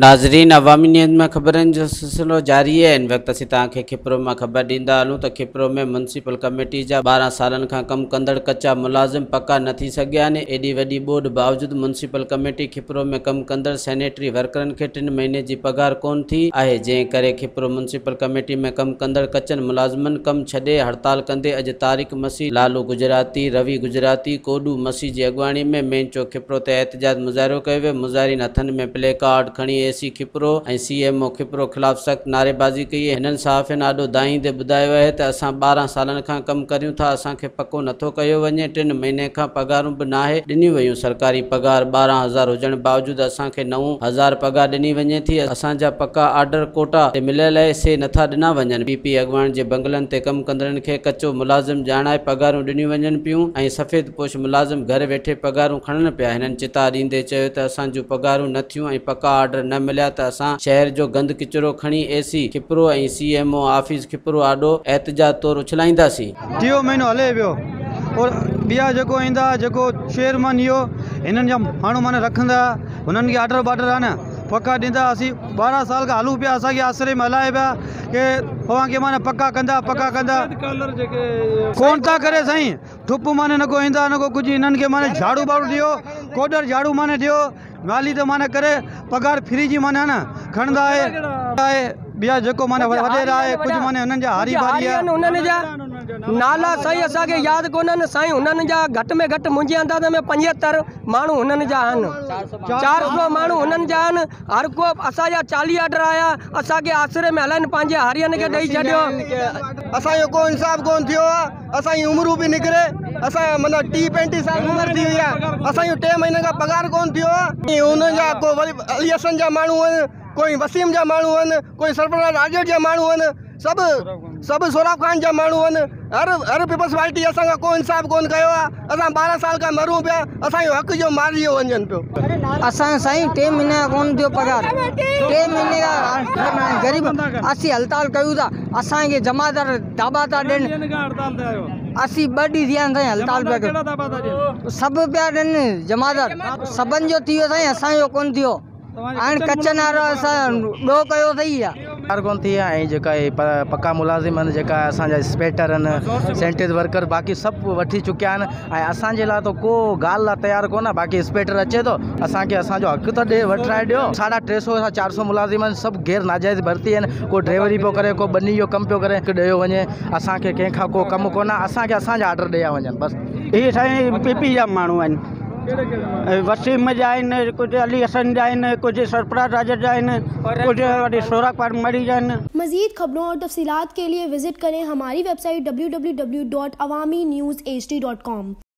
ناظرين عوامي نيوز ۾ خبرن جو سلسلو جاري آهي. هن وقت اسين توهان کي کپرو مان خبر ڏيندا هلون ته کپرو ۾ ميونسپل ڪميٽي جا 12 سالن کان ڪم ڪندڙ ڪچا ملازم پڪا نه ٿي سگهيا آهن. ايڏي وڏي ٻوڏ باوجود ميونسپل ڪميٽي کپرو ۾ ڪم ڪندڙ سينيٽري ورڪرن کي 3 مهيني جي پگهار ڪونه ٿي آهي، جنهن ڪري کپرو ميونسپل ڪميٽي ۾ ڪم ڪندڙ ڪچن ملازمن ڪم ڇڏي هڙتال ڪندي اڄ طارق مسيح، لالو گجراتي، روي گجراتي، ڪوڏو مسيح جي اڳواڻي ۾ مين چوڪ کپرو تي احتجاج مظاهرو ڪيو ويو. مظاهرين هٿن ۾ پلي ڪارڊ کڻي A C Khipro ۽ C M O Khipro خلاف سخت نعريبازي ڪئي. هنن صحافين آڏو دانهيندي ٻڌايو آهي ته اسان 12 سالن کان ڪم ڪريون ٿا، اسان کي پڪو نٿو ڪيو وڃي، 3 مهيني کان پگهارون به ناهي ڏنيون ويون، سرڪاري پگهار 12,000 هجڻ باوجود اسان کي 9,000 پگهار ڏني وڃي ٿي، اسان جا پڪا آرڊر ڪوٽا تي مليل آهي سي نٿا ڏنا وڃن، پي پي اڳواڻ جي بنگلن تي ڪم ڪندڙن کي ڪچو ملازم ڄاڻائي پگهارون ڏنيون وڃن پيون ۽ سفيد پوش ملازم گهر ويٺي پگهارون کڻن پيا. هنن چتاء ڏيندي چيو ته اسان جون پگهارون نه ٿيون ۽ پڪا آرڊر نه مليا ته اسان شهر جو گند ڪچرو کڻي A C Khipro ۽ C M O office Khipro آڏو احتجاج طور اڇلائينداسين. ٽيون مهينو هلي پيو اور ٻيا جيڪو ايندا جيڪو چيئرمين اهو هنن جا ماڻهو معنيٰ رکندا هنن کي آرڊر بارڊر آهي نه پڪا ڏيندا. اسين 12 سال کان هلون پيا، اسان کي آسري ۾ هلائي پيا ڪي اوهان کي معنيٰ پڪا ڪندا پڪا ڪندا، ڪون ٿا ڪري سائين. ٺپ معنيٰ نه ڪو ايندا نه ڪو ڪجهه، هنن کي معنيٰ جهاڙو ٻاڙو ڏيو، ڪوڏر جهاڙو معنيٰ ڏيو، مالي ته معنيٰ ڪري پگهار فري جي معنيٰ نه کڻندا آهي آهي ٻيا جيڪو معنيٰ وڏيرا آهي ڪجهه معنيٰ هنن جا هاري باري آهي. هنن جا نالا سائين اسان کي ياد ڪونهن سائين، هنن جا گهٽ ۾ گهٽ منهنجي انداز ۾ 75 ماڻهو هنن جا آهن، 400 ماڻهو هنن جا آهن. هر ڪو اسان جا 40 آرڊر آيا، اسان کي آسري ۾ هلائين پنهنجي هارين کي ڏئي ڇڏيو. اسان جو ڪو انصاف ڪونه ٿيو آهي، اسان جي عمرون به نڪري اسان معنيٰ 30 35 سال عمر ٿي وئي آهي، اسان جو 3 مهينن کان پگهار ڪونه ٿيو آهي. انهن جا ڪو وري علي حسن جا ماڻهو آهن، ڪوئي وسيم جا ماڻهو آهن، ڪوئي سرفراز راڄڙ جا ماڻهو آهن، سڀ سڀ سهراب خان جا ماڻهو آهن. هر هر پيپلز پارٽي اسان کان ڪو انصاف ڪونه ڪيو آهي. اسان 12 سال کان مرون پيا، اسان جو حق جو مارجي وڃن پيو. اسان جو سائين 3 مهينا ڪونه ٿيو پگهار، 3 مهيني کان غريب اسين هڙتال ڪيون ٿا. اسان کي جماعتدار داٻا ٿا ڏين، اسين 2 ڏينهن ٿيا آهن سائين هڙتال پيا ڪيون، سڀ پيا ڏين جماعتدار، سڀن جو ٿي ويو سائين اسان جو ڪونه ٿيو. هاڻي ڪچن وارو اسان ڏوهه ڪيو اٿئي يا پگهار ڪونه ٿي آهي ۽ جيڪا هي پڪا ملازم آهن، جيڪا اسان جا انسپيڪٽر آهن، سينٽرز ورڪر باقي سڀ وٺي چڪيا آهن ۽ اسان جي لاء ته ڪو ڳالهه لاء تيار ڪونه آهي. باقي انسپيڪٽر اچي ٿو اسان کي اسان جو حق ته ڏي وٺرائي ڏيو. 350 کان 400 ملازم آهن، سڀ غير ناجائز ڀرتي آهن، ڪو ڊرائيوري پيو ڪري، ڪو ٻني جو ڪم پيو ڪري. ڏيو وڃي اسان کي ڪنهن کان ڪو ڪم ڪونه آهي، اسان کي اسان جا آرڊر ڏيا وڃن بس. هي سائين پي پي جا ماڻهو آهن، وسيم جا آهن، ڪجهه علي حسن جا آهن، ڪجهه سرفراز راڄڙ جا آهن، ڪجهه وري سهراب خان مري جا آهن. मज़ीद खबरों और तफसीलात के लिए विज़िट करें हमारी वेबसाइट www.awamiNewsHD.com।